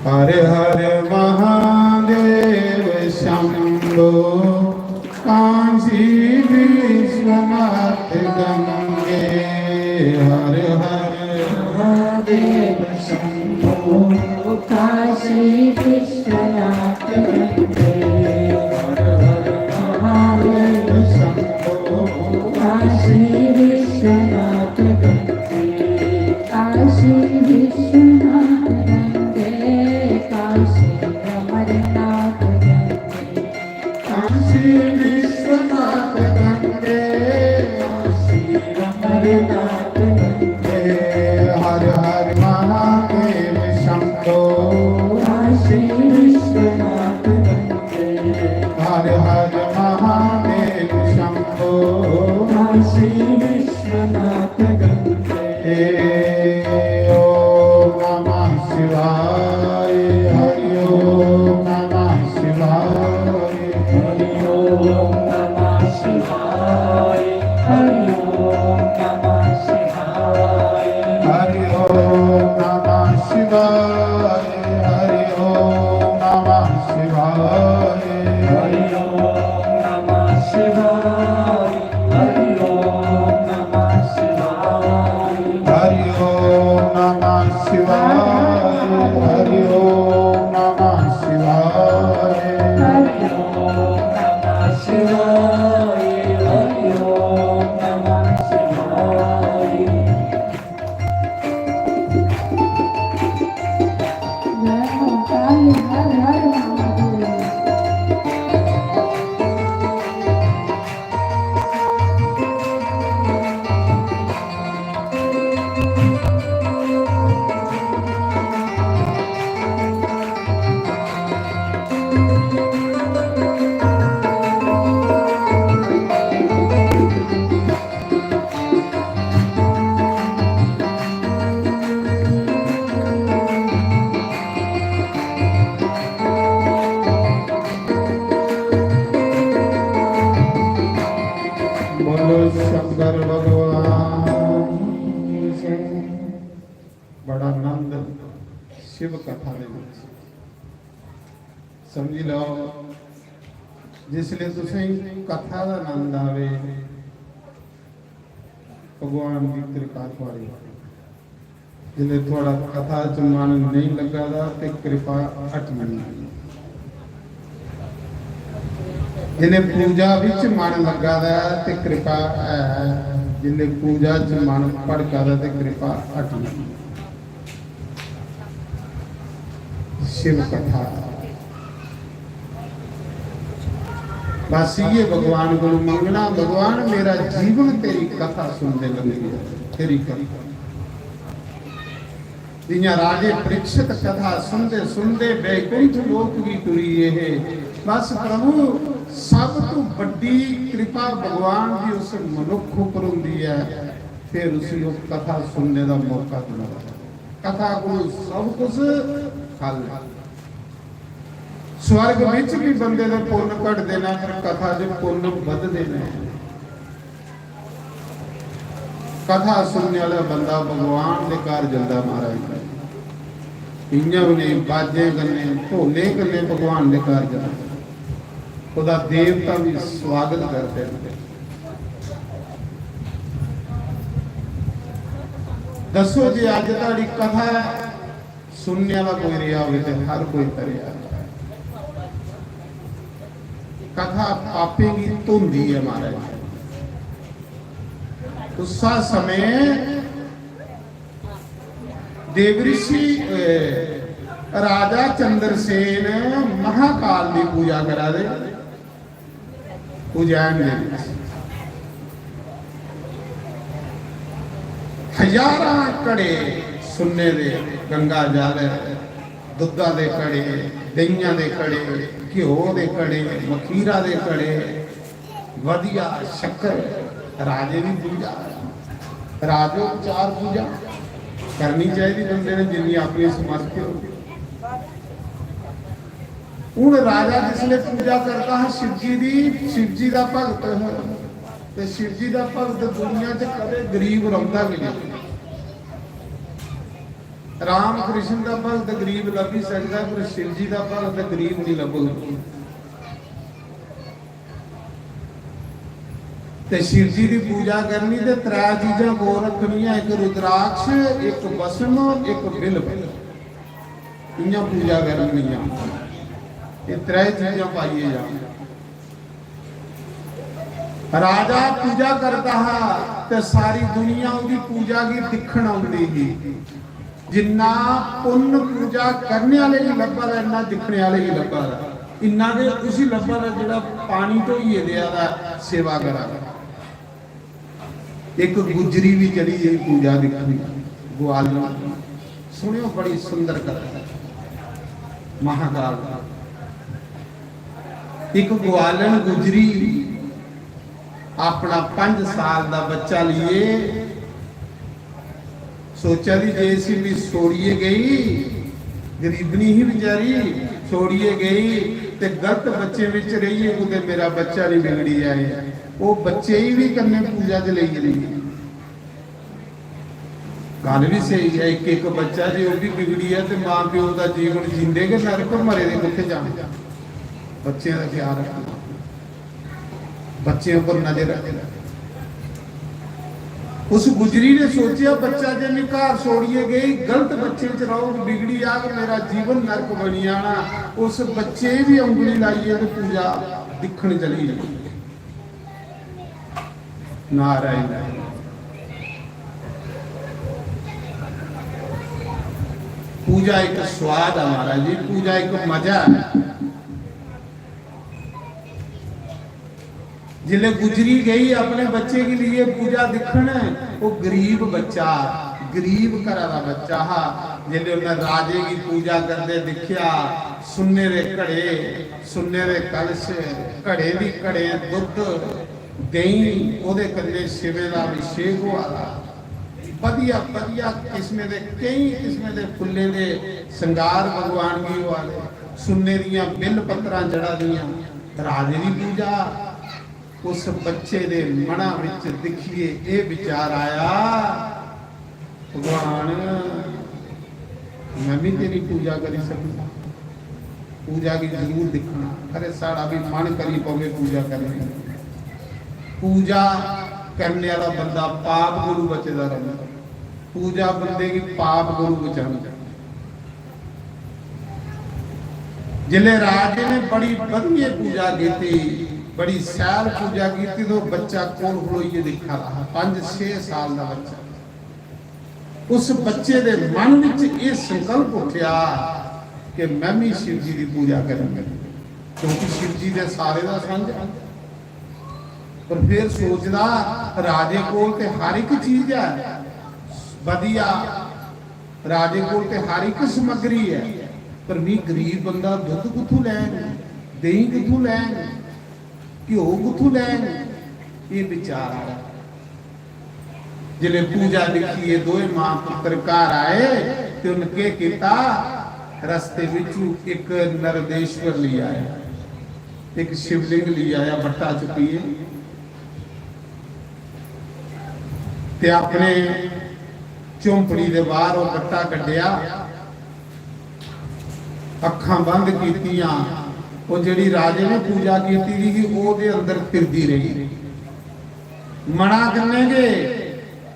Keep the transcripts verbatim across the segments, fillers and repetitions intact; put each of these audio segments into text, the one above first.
हर हर महादेव शंभो, काशी विश्वनाथ गंगे। हर हर महादेव शंभो, काशी विश्वनाथ गंगे। हर हर महादेव शंभो, काशी विश्वनाथ गंगे। काशी विश्वनाथ गंगे, काशी अमरनाथ गंगे। काशी विश्वनाथ गंगे, काशी अमरनाथ गंगे। हर हर महादेव शंभो, काशी विश्वनाथ गंगे। हर हर महादेव शंभो, काशी विश्वनाथ गंगे। ओम नमः शिवाय। हरि ओम नमः शिवाय। हरि ओम नमः शिवाय। हरि ओम नमः शिवाय। हरि ओम नमः शिवाय। हरि ओम नमः शिवाय। हरि ओम नमः शिवाय। हरि ओम नमः शिवाय। हरि ओम नमः शिवाय। हरि ओम नमः शिवाय। हरि ओम नमः शिवाय। हरि ओम नमः शिवाय। जय हो काली, हर हर महादेव। बोलो शंकर भगवान की जय। बड़ा आनंद शिव कथा दे विच। समझी लैओ, जिसले तुसें कथा दा आनंद आवे, भगवान दी कृपा थुआढ़े उप्पर। जिसले थुआढ़ा कथा च मन नेईं लग्गा दा ते कृपा हटी जंदी। जिसले पूजा बिच मन लग्गा दा ऐ ते कृपा है, जिसले पूजा च मन भड़का दा ते कृपा हटी जंदी। शिव कथा। बस इयै भगवान कोल मंगना, "भगवान, मेरा जीवन तेरी कथा सुनदे लंघी जाए, तेरी कथा।" जियां राजे परीक्षित कथा सुनदे सुनदे बैकुंठ लोक भी टुरी गे हे, बस प्रभु, सब तू बड्डी कृपा भगवान दी उस मनुख उपर हुंदी ऐ, फिर उसी ओह कथा सुनने दा मौका दिंदा। कथा कोल सब कुछ हल है। स्वर्ग विच भी बंदे दे पुन्न घटदे न, पर कथा दे पुन्न बधदे न। कथा सुनने वाला बंदा भगवान दे घर जंदा महाराज। इयां भी नहीं, बाजें कन्नै, ढोलें कन्नै भगवान दे घर जंदा। ओह्दा देवता भी स्वागत करदे न। दस्सो, जे अज्ज धोड़ी कथा सुनने आह्ला कोई रेहा होवे ते हर कोई तरेआ। कथा पापें गी धोंदी ऐ महाराज। उस्सा समें देवऋषि, ए, राजा चंद्रसेन महाकाल दी पूजा करा दे। उज्जैन दे विच हजारां घड़े सुन्ने दे, गंगा जल, दुद्धा दे घड़े, देहियां दे घड़े, घ्यो दे घड़े, मखीरा दे घड़े, वधिया शक्कर, राजे दी पूजा। राजोपचार पूजा करनी चाहिदी बंदे ने, जिन्नी अपनी समर्थ हो। हुन राजा जिसले पूजा करदा हा शिव जी दी, शिव जी दा भगत हा, ते शिव जी दा भगत दुनिया च कदे गरीब रौंदा गै नहीं। राम कृष्ण दा भगत गरीब लब्भी सकदा, पर शिव जी दा भगत गरीब नहीं लब्भग। ते शिव जी दी पूजा करनी ते त्रै चीजां कोल रक्खनियां, इक रुद्राक्ष, इक भस्म, इक बिल्व। इ'यां पूजा करनी ऐ। एह् त्रै चीजां पाइयै जा। राजा पूजा करदा हा ते सारी दुनिया ओह्दी पूजा गी दिक्खन औंदी ही। जिन्ना पुन्न पूजा करने आह्ले गी लब्भा दा, इन्ना दिक्खने आह्ले गी लब्भा दा, इन्ना गै उसी लब्भा दा जेह्ड़ा पानी ढोइयै देआ दा, सेवा करा दा। इक गुजरी भी चली गेई पूजा दिक्खने, ग्वालन। सुनियो, बड़ी सुंदर कथा महाकाल। इक ग्वालन गुजरी अपना पंज साल दा बच्चा लिए सोचा दी जे इसी भी छोड़ियै गई, गरीबनी ही बेचारी, छोड़ियै गई ते गलत बच्चे बिच रहियै कुतै मेरा बच्चा नहीं बिगड़ी जाए। ओह् बच्चे ही भी कन्नै पूजा च लेई जंदी। गल्ल भी स्हेई ऐ, इक इक बच्चा जे ओह् भी बिगड़ी ऐ ते मां प्यो दा जीवन जींदे गै नरक, मरे दे कुत्थै जाना? बच्चें दा ख्याल रक्खना, बच्चें उप्पर नजर रक्खना। उस गुजरी ने सोचेआ, बच्चा जे मैं घर छोड़ियै गई, गलत बच्चे च रौह्ग, बिगड़ी जाग, मेरा जीवन नरक बनी जाना। उस बच्चे गी भी उंगली लाइयै ते पूजा दिक्खन चली गेई। नारायण। पूजा एक स्वाद है महाराज जी, पूजा एक मजा है। जिसले गुजरी गई अपने बच्चे के लिए पूजा दिखन, वो गरीब बच्चा, गरीब घरा दा बच्चा हा। जिसले उन्हें राजे की पूजा करते दिखया, सुन्ने दे घड़े, सुन्ने दे कलश, घड़े दी घड़े दुद्ध, देहीं, ओह्दे कन्नै शिवे दा अभिषेक होआ दा। बधिया बधिया किस्में दे, केई किस्में दे फुल्लें दे संगार भगवान गी होआ दे, सुन्ने दियां बिल पत्तरां चढ़ा दियां। राजे दी पूजा। उस बच्चे दे मना विच दिखिए एह् विचार आया, भगवान, मैं भी तेरी पूजा करी सकूं, पूजा की जरूर दिखना। अरे, साढ़ा भी मन करी पवे पूजा करने। पूजा करने वाला बंदा पाप कोलू बचे दा रैंह्दा। पूजा बंदे गी पाप कोलू बचांदी। जिसले राजे ने बड़ी बधियै पूजा कीती, बड़ी सैल पूजा कीती, तो बच्चा कोल खलोइयै दिक्खा दा हा, पंज छे साल दा बच्चा। उस बच्चे दे मन विच एह् संकल्प उठेआ कि मैं भी शिव जी दी पूजा करां, क्योंकि शिव जी दे सारे दा सांझा। पर फिर सोचदा, राजे कोल ते हर एक चीज है, बधिया, राजे कोल ते हर एक समग्री है, पर मी गरीब बंदा दुद्ध कुत्थों लैंग, देहीं कुत्थों लैंग, घ्यो कुत्थों लैंग? ये विचार आया। जिसले पूजा दिखिए दोए मां पुत्र घर आए, ते उन केह् कीता? रस्ते विचू एक नरदेश्वर ली आया, एक शिवलिंग ली आया, बट्टा चुक्किए, ते अपने झोंपड़ी दे बाहर ओह् बट्टा कड्ढेआ, अक्खां बंद कीतियां। ओह् जेह्ड़ी राजे ने पूजा कीती दी ही, ओह्दे अंदर फिरदी रेही। मना कन्नै गै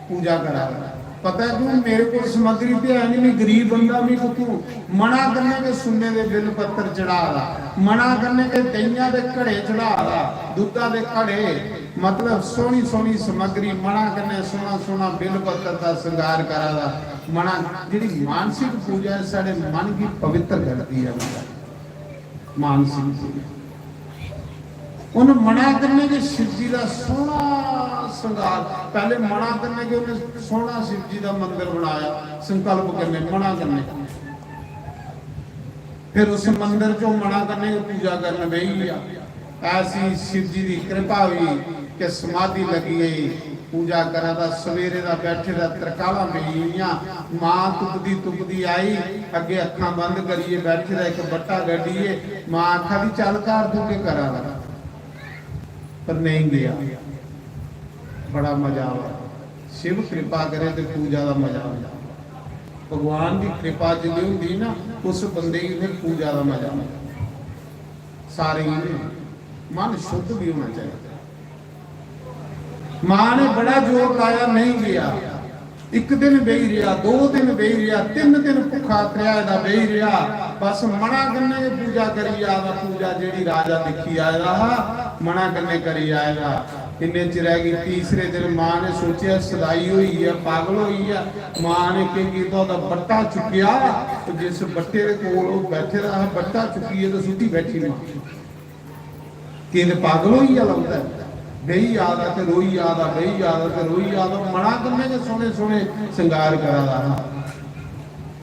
पूजा करा दा। पता क्यों? मेरे कोल समग्री ते है नहीं, मैं गरीब बंदा, मैं कुत्थों? मना कन्नै गै सुन्ने दे बिल पत्तर चढ़ा दा, मना कन्नै गै देहियां दे घड़े चढ़ा दा, दुद्धा दे घड़े, मतलब सोहनी सोहनी समग्री, मना कन्नै सोहना सोहना बिल पत्तर दा श्रृंगार करा दा। मना, जेह्ड़ी मानसिक पूजा है, साढ़े मन गी पवित्र करदी है। मानसिक पूजा। उन मना कन्नै गै शिव जी दा सोहना श्रृंगार, पैह्ले मना कन्नै गै उन्हें सोहना शिव जी दा मंदर बनाया, संकल्प कन्नै, मना कन्नै। फिर उस मंदर चो मना कन्नै गै पूजा करन बेही गेआ। ऐसी शिव जी दी कृपा हुई कि समाधि लगी गई। पूजा करा दा, सवेरे दा बैठे दा, तरकालां पेई गेइयां। मां तुपदी तुपदी आई, अग्गे अक्खां बंद करिए बैठे दा, इक बट्टा गड्डिए। मां आखा दी, "चल घर, तू केह् करा दा?" पर नेईं गेआ। बड़ा मजा आवा। शिव कृपा करे ते पूजा दा मजा आवा। भगवान दी कृपा जिसलै होंदी ना, उस बंदे गी फिर पूजा दा मजा आंदा। सारें गी नहीं, मन शुद्ध भी होना चाहिए। मां ने बड़ा जोर लाया, नहीं गया। इक दिन बेही रेहा, दो दिन बेही रेहा, तिन्न दिन भुक्खा त्रेहा दा बेही रेहा। बस मना कन्नै गै पूजा करी जा दा, पूजा जेह्ड़ी राजा दिक्खी आए दा हा, मना कन्नै करी आए दा। इन्ने चिरै गी तीसरे दिन मां ने सोचेआ, "सदाई होई ऐ, पागल होई ऐ।" मां ने केह् कीता, ओह्दा बट्टा चुक्केआ, ते जिस बट्टे दे कोल ओह् बैठे दा हा, बट्टा चुक्कियै ते सुट्टी बैठी मां। केह् ते पागल होई गेआ लगदा ऐ, बेही जा दा ते रोई जा दा, बेही जा दा ते रोई जा दा। मना कन्नै गै सोह्ने सोह्ने श्रृंगार करा दा हा।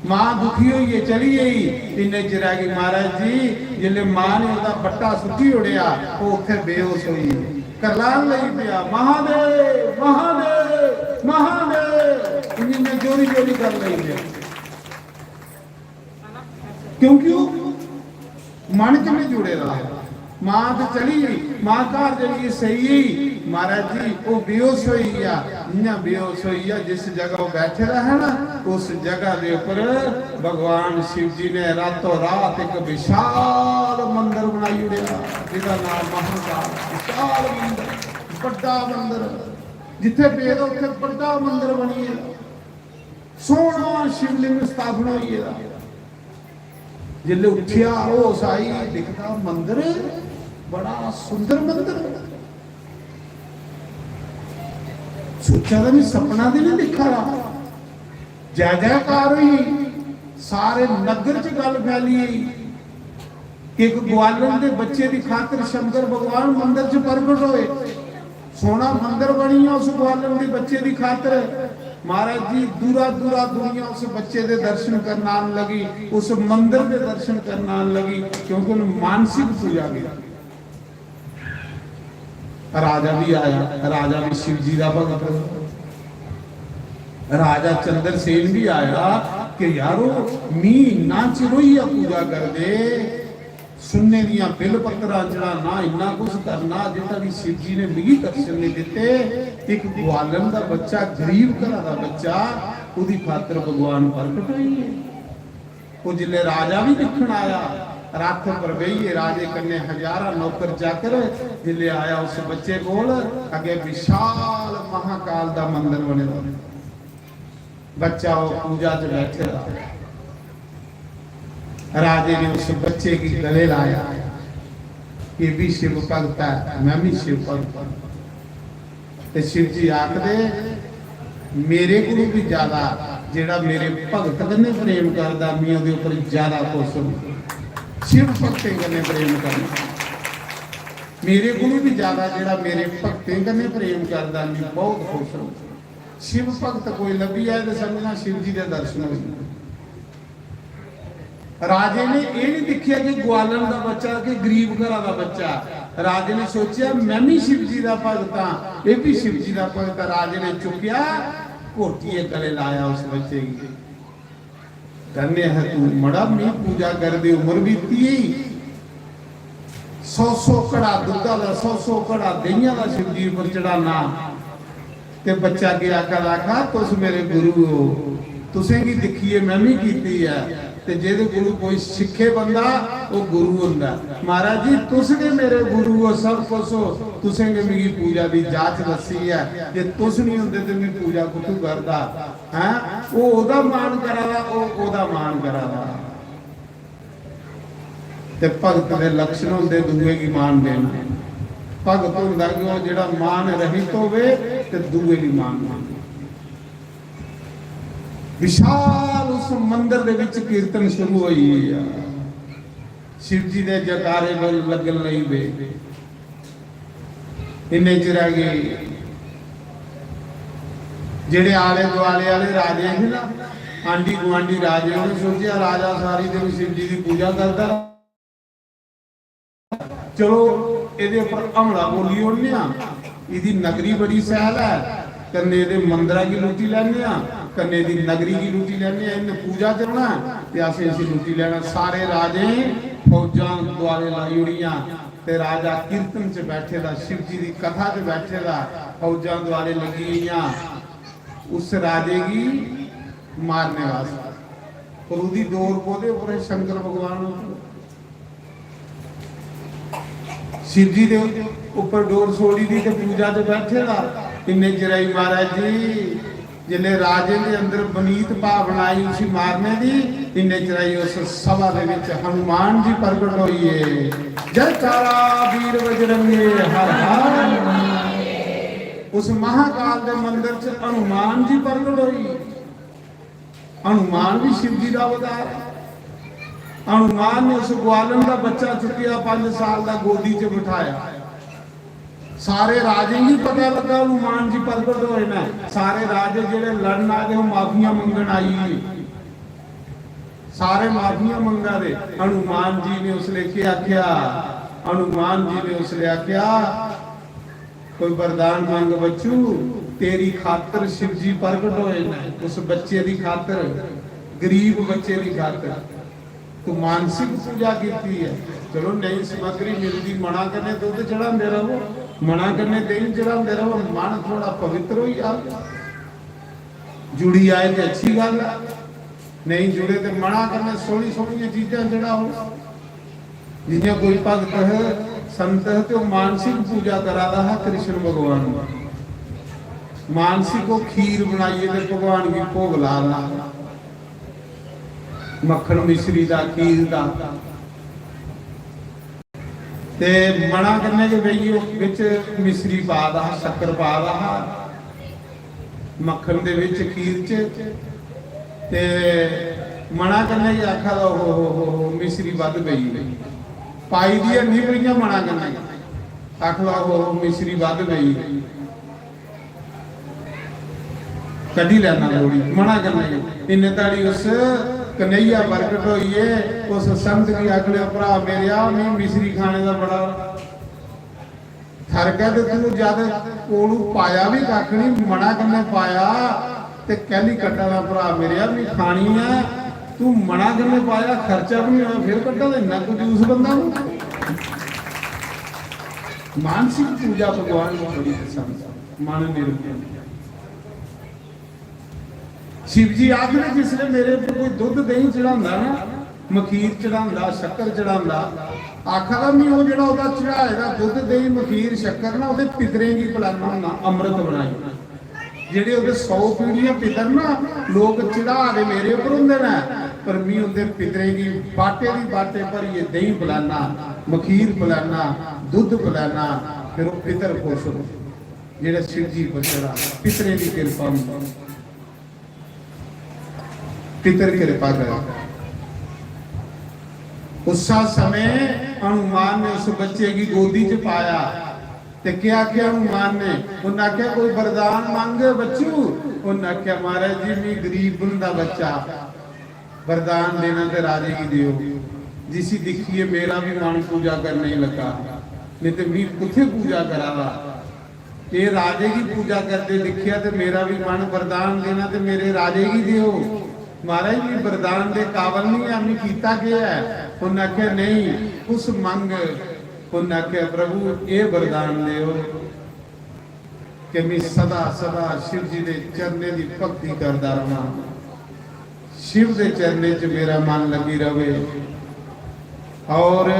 मां दुखी होइयै चली गेई। इन्ने चिरै गी महाराज जी, जिसलै मां ने ओह्दा बट्टा सुट्टी ओड़ेआ, ओह् उत्थै बेहोश होई गेई। करलान लगी पेआ, "महादेव, महादेव, महादेव।" इन्नी, इन्नी जोरी जोरी करन लगी पेआ। क्योंकि ओह् मन कन्नै जुड़े दा हा। मां ते चली गेई, मां घर जाइयै सेई गेई। महाराज जी, ओह् बेहोश होई गेआ। इ'यां बेहोश होई गेआ, जिस जगह ओह् बैठे दा हा ना, उस जगह दे उप्पर भगवान शिव जी ने रातों रात एक विशाल मंदिर बनाई ओड़ेआ, जेह्दा नाम महाकाल। विशाल मंदिर, बड्डा मंदिर, जित्थै पेदा उत्थै बड्डा मंदिर बनी गेआ। सोह्ना शिवलिंग स्थापना होई गेदा। जिसलै उट्ठेआ, होश आई, दिखदा मंदर, बड़ा सुंदर मंदर। सोचा दा, "मैं सपना ते नहीं दिक्खा दा।" जय जयकार होई, सारे नगर च गल्ल फैली गेई। इक ग्वालन दे बच्चे दी खातर शंकर भगवान मंदर च प्रगट होए। सोहना मंदर बनी गेआ उस ग्वालन दे बच्चे दी खातर। महाराज जी, दूरा दूरा दुनिया उस बच्चे दे दर्शन करन आन लगी, उस मंदर दे दर्शन करन आन लगी, क्योंकि उन्हें मानसिक पूजा की। राजा भी आया, राजा भी शिव जी का भगत। राजा चंद्रसेन भी आया कि यारो, मी इन्ना चिर होई गेआ पूजा करदे, सुन्ने दियां बिल पत्तरां चढ़ाना, इन्ना कुछ करना, अजे तक शिव जी ने मिगी दर्शन नहीं दिते। एक ग्वालन दा बच्चा, गरीब घरा दा बच्चा, ओदी खातर भगवान प्रकट होई गे। ओह जिसले राजा भी दिक्खन आया, रथ पर बेहियै राजे कन्नै हजारां नौकर चाकर जिसले आया, उस बच्चे कोल अगे विशाल महाकाल दा मंदिर बने दा। बच्चा ओह पूजा च बैठे दा। राजे ने उस बच्चे गी गले लाया, "ये भी शिव भक्त है, मैं भी शिव भक्त हूं।" ते शिव जी आखदे, "मेरे कोलू भी ज्यादा, जेड़ा मेरे भगत कन्नै प्रेम करदा, मैं ओदे उपर ज्यादा खुश हूं।" शिव भक्तें कन्नै प्रेम करना, मेरे कोलू भी ज्यादा जेड़ा मेरे भक्तें कन्नै प्रेम करदा, मैं बहुत खुश हूं। शिव भक्त कोई लब्भी जाए ते समझना शिव जी दे दर्शन होई गे। राजे ने एह नहीं दिखिया कि ग्वालन दा बच्चा कि गरीब घरा दा बच्चा। राजे ने सोचेआ, "मैं भी शिव जी दा भगत हां, एह भी शिव जी दा भगत हां।" राजे ने चुक्केआ, घोटियै गले लाया उस बच्चे गी। "धन्य है तू मड़ा, मी पूजा करदे उम्र बीती गेई। सौ सौ घड़ा दुद्धा दा, सौ सौ घड़ा देहियां दा शिव जी उप्पर चढ़ाना, ते बच्चा अग्गें आखा दा, आखा, 'तुस मेरे गुरु हो, तुसेंगी दिक्खियै में बी कीती ऐ।' ते जेह्दे कोलू कोई सिक्खे बंदा, ओह् गुरु होंदा ऐ। महाराज जी, तुस गै मेरे गुरु हो, सब कुछ हो, तुसें गै मिगी पूजा दी जाच दस्सी ऐ। जे तुस निं होंदे ते में पूजा कुत्थूं करदा? हैं? ओह् ओह्दा मान करा दा, ओह् ओह्दा मान करा दा। ते भगत दे लक्षण होंदे दूए गी मान देना। भगत होंदा कि ओह् जेह्ड़ा मान रहित होवे ते दूए गी मान देना। विशाल उस मंदर दे विच कीर्तन शुरू होई गेआ। शिव जी दे जयकारे बोल लगन लगी पे। इन्ने चिरा गी जेह्ड़े आले दुआले आले राजे हे ना, आंढी गुआंढी राजे, उ'नें सोचेआ, "राजा सारी दिन शिव जी दी पूजा करदा, चलो एह्दे उप्पर हमला बोली ओड़ने आं। एह्दी नगरी बड़ी सैल ऐ, कन्नै एह्दे मंदरा गी लुट्टी लैने आं, कन्नै एह्दी नगरी गी लुट्टी लैने आं। इन्न पूजा च रौह्ना ऐ ते असें इसी लुट्टी लैना।" सारे राजें फौजां दुआले लाई ओड़ियां। ते राजा कीर्तन च बैठे दा, शिव जी दी कथा च बैठे दा, फौजां दुआले लग्गी गेइयां उस राजे गी मारने वास्तै। गुरु दी डोर कोह्दे उप्पर ऐ? शंकर भगवान उप्पर। शिव जी दे उप्पर डोर छोड़ी दी ते पूजा च बैठे दा। इन्ने चिराई महाराज जी, जिसले राजे दे अंदर बनीत भावना आई उसी मारने दी, इन्ने चिराई उस सभा दे विच हनुमान जी प्रगट होइए। जयकारा वीर बजरंगे, हर हर। उस महाकाल दे मंदिर च हनुमान जी प्रगट होई। हनुमान भी शिव जी का अवतार है। हनुमान ने उस ग्वालन का बच्चा चुकिया, पांच साल का, गोदी च बिठाया। सारे राजें गी पता लगा हनुमान जी प्रगट होए न। सारे राजे जेड़े लड़न आए दे, ओह् माफियां मंगन आई गे। सारे माफियां मंगा दे। हनुमान जी ने उसले केह् आखेआ? हनुमान जी ने उसले आखेआ, कोई वरदान मंग बच्चू, तेरी खातर शिव जी प्रगट होए न। उस बच्चे दी खातर, गरीब बच्चे दी खातर तू मानसिक पूजा कीती है। चलो, नई समग्री मिलदी, मना कन्नै दुद्ध चढ़ांदे रहो, मना कन्नै देहीं चढ़ांदे रहो, मन थोड़ा पवित्र होई जावे। जुड़ी आए ते अच्छी गल्ल है, नेईं जुड़े ते मना कन्नै सोहनी सोहनियां चीजां चढ़ाओ। जियां कोई भगत है, संत है, ते ओह् मानसिक पूजा करा दा हा कृष्ण भगवान दी। मानसिक ओह् खीर बनाइयै ते भगवान गी भोग ला दा हा, मक्खन मिश्री दा, खीर दा। ते मना कन्नै गै बेहियै ओह् बिच मिश्री पा दा हा, शक्कर पा दा हा, मक्खन दे बिच, खीर च। ते मना कन्नै गै आखा दा, "ओहो हो हो हो, मिश्री बद्ध पेई।" पाई दी है नहीं, पर इ'यां मना कन्नै आखा दा, "ओहो हो, मिश्री बद्ध पेई।" कड्ढी लैना लोड़ी, मना कन्नै। इन्ने धड़ी उस कन्हैया प्रगट होइयै उस संत गी आखने, "भ्रा मेरेआ, मी मिश्री खाने दा बड़ा फर्क ऐ, ते तू जद कोलू पाया बी कक्ख निं, मना कन्नै पाया, ते कैह्ली कड्ढा दा, भ्रा मेरेआ, मी खानी ऐ, तू मना कन्नै पाया, खर्चा बी निं होया, फिर कड्ढा दा, इन्ना कंजूस बंदा तू।" मानसिक पूजा भगवान को बड़ी पसंद है, मन निर्मल। शिव जी आखदे, "जिसलै मेरे उप्पर कोई दुद्ध देहीं चढ़ांदा ना, मखीर चढ़ांदा, शक्कर चढ़ांदा, आखा दा, में ओह् जेह्ड़ा ओह्दा चढ़ाए दा दुद्ध, देहीं, मखीर, शक्कर ना, ओह्दे पितरें गी पलाना होना, अमृत बनाई।" जेह्ड़े ओह्दे सौ पीढ़ियां पितर ना, लोक चढ़ा दे मेरे उप्पर होंदे न, पर में उं'दे पितरें गी बाटे दी बाटे भरियै देहीं पलाना, मखीर पलाना, दुद्ध पलाना, फिर ओह् पितर खुश होंदे। जेह्ड़ा शिव जी पर चढ़ा, पितरें दी किरपा होंदी, पितर किरपा करा। उस्सा समें हनुमान ने उस बच्चे गी गोदी च पाया ते केह् आखेआ हनुमान ने? उन्नै आखेआ, "कोई वरदान मंग बच्चू।" उन्नै आखेआ, "महाराज जी, मी गरीब बंदा बच्चा, वरदान देना ते राजे गी देओ, जिसी दिक्खियै मेरा भी मन पूजा करने ही लगा, नेईं ते मी कुत्थै पूजा करा दा।" एह् राजे गी पूजा करदे दिक्खेआ ते मेरा भी मन वरदान देना ते मेरे राजे गी देओ। महाराज, मी वरदान दे काबल नहीं है, मी कीता केह् है? उन्नै आखेआ, "नहीं, कुछ मंग।" उन्नै आखेआ, "प्रभु, एह् वरदान देओ कि मी सदा सदा शिव जी दे चरणें दी भक्ति करदा रवां, शिव दे चरणें च मेरा मन लगी रवे।" और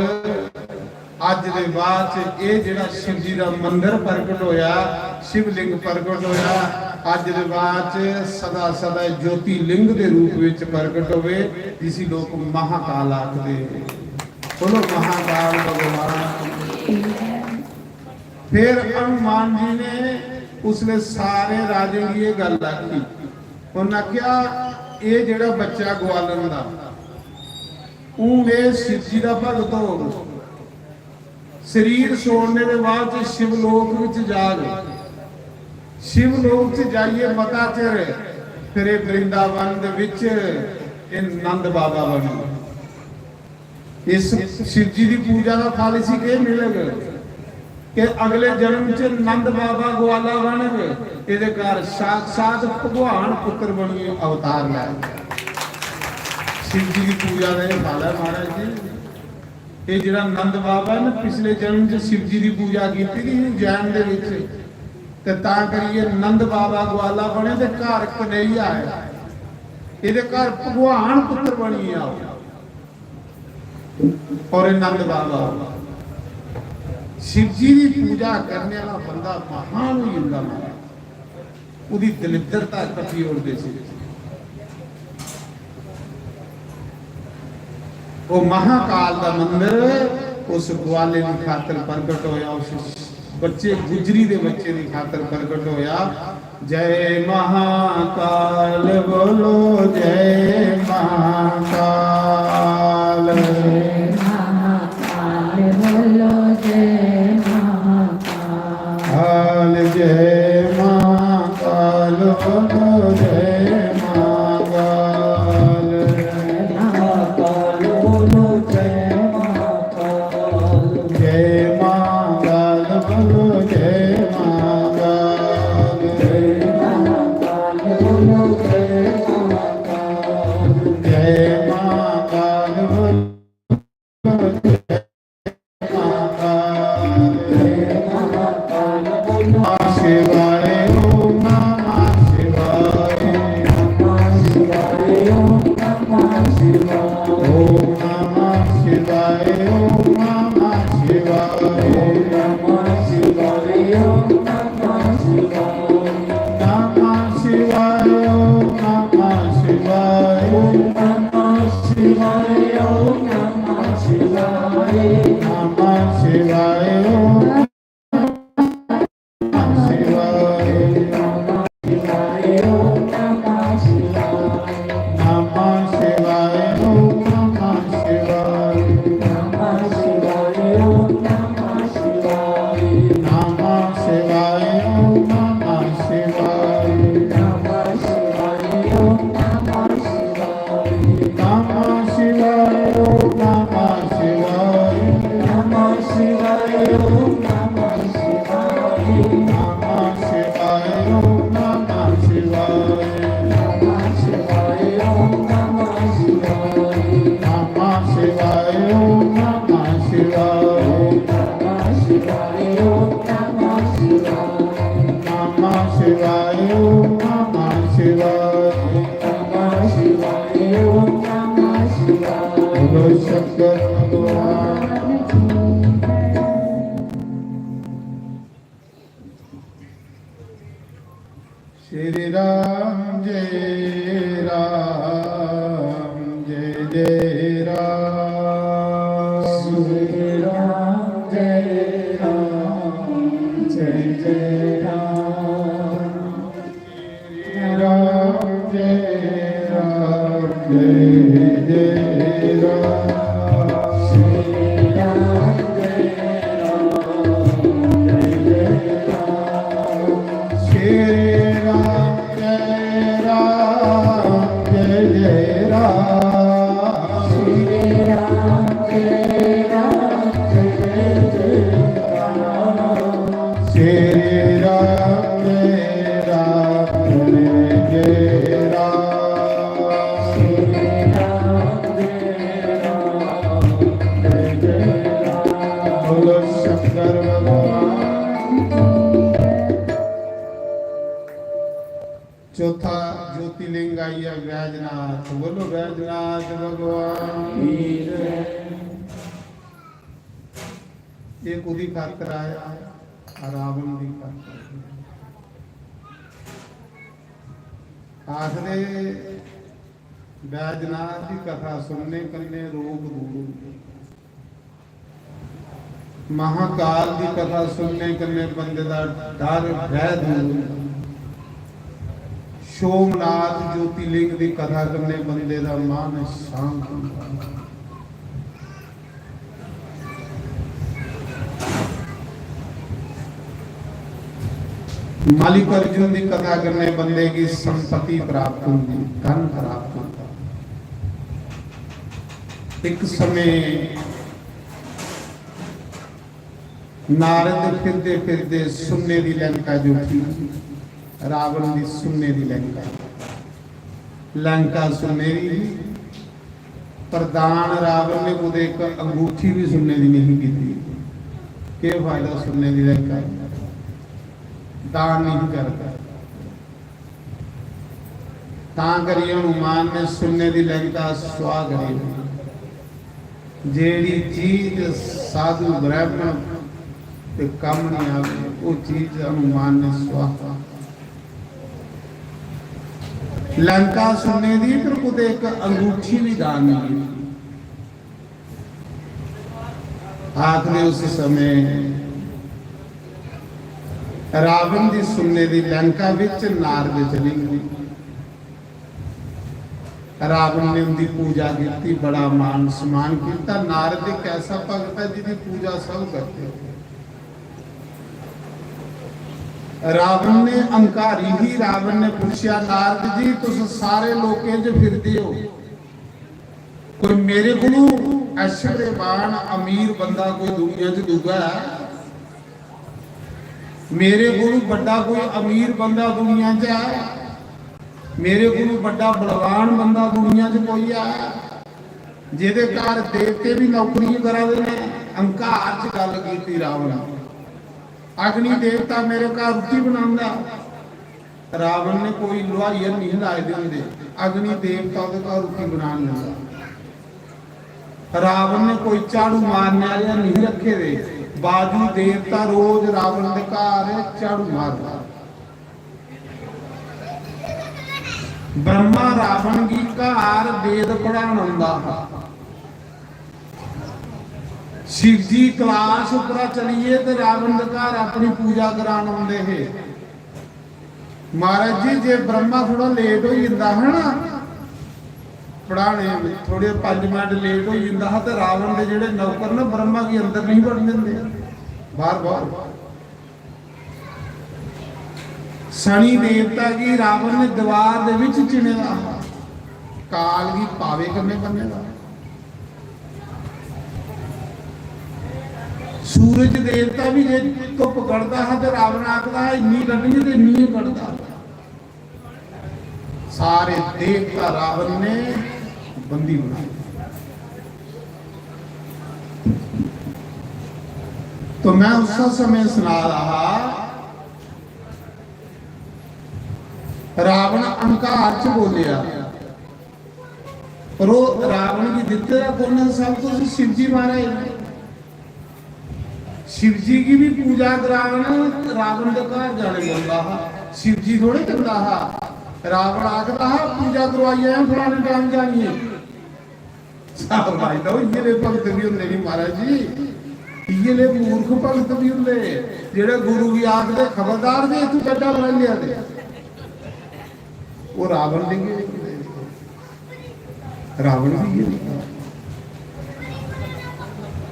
अज्ज दे बाद च एह् जेह्ड़ा शिव जी दा मंदर प्रगट होया, शिवलिंग प्रगट होया, अज्ज दे बाद च सदा सदा ज्योतिलिंग दे रूप विच प्रगट होवे, जिसी लोक महाकाल आखदे। बोलो महाकाल भगवान। फिर हनुमान जी ने उसले सारे राजें गी एह् गल्ल आखी। उन्नै आखेआ, "एह् जेह्ड़ा बच्चा ग्वालन दा, हून एह् शिव जी दा भगत होग, शरीर छोड़ने दे बाद च शिवलोक विच जाग, शिवलोक च जाइयै मता चिर, फिर एह् वृंदावन दे विच एह् नंद बाबा बनग।" इस शिव जी दी पूजा दा फल इसी केह् मिलग कि अगले जन्म च नंद बाबा ग्वाला बनग, एह्दे घर साक्षात भगवान पुत्र बनियै अवतार लैग। शिव जी दी पूजा दा एह् फल ऐ महाराज जी। एह् जेह्ड़ा नंद बाबा ऐ ना, पिछले जन्म च शिव जी दी पूजा कीती दी ही उज्जैन दे विच, ते तां करियै नंद बाबा ग्वाला बने ते घर कन्हैया आया। एदे घर भगवान पुत्र बनियै आओ। और ए नंद बाबा, शिव जी दी पूजा करने वाला बंदा महान होई जंदा महाराज। ओदी दलिद्रता कट्टी ओड़दे सी। ओ महाकाल दा मंदर उस ग्वाले दी खातर प्रगट होया, उस बच्चे, गुजरी दे बच्चे दी खातर प्रगट होया। जय महाकाल बोलो, जय महाकाल। जय महाकाल बोलो, जय महाकाल। काल जय महाकाल बोलो, जय महाकाल। जय महाकाल बोलो, जय महाकाल। जय महाकाल बोलो, जय महाकाल। जय महाकाल बोलो, जय महाकाल। जय महाकाल बोलो, जय महाकाल। जय महाकाल बोलो। शिवाय, ओम नमः शिवाय। नमः शिवाय, ओम नमः शिवाय। ओम नमः शिवाय, ओम नमः शिवाय। ओम नमः शिवाय, ओम नमः शिवाय। नमः शिवाय, ओम नमः शिवाय। ओम नमः शिवाय, ओम नमः शिवाय। नमः शिवाय, ओम नमः शिवाय। नमः शिवाय, ओम नमः शिवाय। नमः शिवाय, ओम नमः शिवाय। नमः शिवाय, ओम नमः शिवाय। नमः शिवाय, ओम नमः शिवाय। नमः शिवाय, ओम नमः शिवाय। नमः शिवाय, ओम नमः शिवाय। नमः शिवाय, ओम नमः शिवाय। नमः शिवाय, ओम नमः शिवाय। नमः शिवाय, ओम नमः शिवाय। नमः शिवाय, ओम नमः शिवाय। नमः शिवाय, ओम नमः शिवाय। नमः शिवाय, ओम नमः शिवाय। नमः शिवाय, ओम नमः शिवाय। बोलो शंकर भगवान की। श्री राम जय राम जय जय राम। श्री राम जय राम जय जय राम। श्री राम जय राम जय जय राम। श्री राम जय राम जय जय राम। श्री राम जय राम जय जय राम। श्री राम जय राम जय जय राम। श्री राम जय राम जय जय राम। श्री राम जय राम जय जय राम। बोलो शंकर भगवान। चौथा ज्योतिर्लिंग आई गया बैजनाथ। बोलो बैजनाथ भगवान की जय। ये कुदी खातर आया? रावण दी खातर। आखदे बैजनाथ दी कथा सुनने कन्नै रोग दूर होंदे। महाकाल दी कथा सुनने कन्नै बंदे दा डर भय दूर होंदा। सोमनाथ ज्योतिर्लिंग दी कथा कन्नै बंदे दा मन शांत होंदा। मल्लिकार्जुन दी कथा कन्नै बंदे गी संपत्ति प्राप्त होंदी, धन प्राप्त होंदा। एक समय नारद फिरदे फिरदे सुन्ने दी लंका च उठी। रावण दी सुन्ने दी लंका। लंका सुन्ने दी ही। पर दान रावण ने कुतै इक अंगूठी भी सुन्ने दी नहीं कीती। केह् फायदा सुन्ने दी लंका? दान नहीं करदा। तां करियै हनुमान ने सुन्ने दी लंका सुआह करी ओड़ी। जेह्ड़ी चीज साधु ब्राह्मण ते कम्म नहीं आवे, वो चीज हनुमान ने सुआह। लंका सुन्ने दी, पर कुते एक अंगूठी भी दान नहीं कीती। आखदे उस समय रावण दी सुन्ने दी लंका विच नारद चली गए। रावण ने उनकी पूजा की, बड़ा मान सम्मान किया। नारद एक ऐसा भगत है जिसकी पूजा सब करते हैं। रावण ने, अहंकारी ही, रावण ने पूछा, "नारद जी, तुस सारे लोकें च फिरदे हो, कोई मेरे कोलू ऐश्वर्यवान अमीर बंदा कोई दुनिया च दूआ है? मेरे कोलू बड्डा कोई अमीर बंदा दुनिया च है? मेरे कोलू बड्डा बलवान बंदा दुनिया च कोई है, जेह्दे घर देवते भी नौकरी करा दे ने?" अहंकार च गल्ल कीती रावण। अग्नि देवता मेरे घर रुट्टी बनांदा। रावण ने कोई लुहाई नहीं लाए दे होंदे, अग्नि देवता ओह्दे घर रुट्टी बनान लगा। रावण ने कोई झाड़ू मारने आह्ले नहीं रखे दे, वायु देवता रोज रावण दे घर झाड़ू मारदा। ब्रह्मा रावण गी घर वेद पढ़ान आंदा हा। शिव जी कैलाश उप्परा चलिए ते रावण दे घर अपनी पूजा करान आंदे हे। महाराज जी, जे ब्रह्मा थोड़ा लेट होई जंदा हा ना पढ़ाने, थोड़े पंज मिनट लेट होई जंदा हा, ते रावण दे जेह्ड़े नौकर न, ब्रह्मा गी अंदर नहीं वड़न दिंदे, बाहर, बाहर। शनि देवता गी रावण ने दीवार दे विच चिने दा हा, काल गी पावे कन्ने बन्ने दा। सूरज देवता भी जे धुप कढ़दा हा ते रावण आखदा हा, "इन्नी कड्ढनी ते इन्नी गै कढ़दा।" सारे देवता रावण ने बंदी बनाए। तो मैं उस समय सना रहा, रावण अहंकार च बोलिया, पर वो रावण गी दित्ते दा कु'न सब कुछ? शिव जी महाराज। शिव जी की भी पूजा करावन रावण दे घर जाने पौंदा हा। शिव जी थोड़े जंदा हा। रावण आखदा हा, "पूजा करवाई आया, फलाने टाइम जानी है।" साहब भाई दा इ'यै ले भगत भी होंदे नी महाराज जी, इ'यै ले मूर्ख भगत भी होंदे, जेह्ड़े गुरु गी आखदे, "खबरदार जे तू गड्ढा बनाई लेआ ते।" वो रावण ने केह् कीता? रावण भी इ'यै कीता।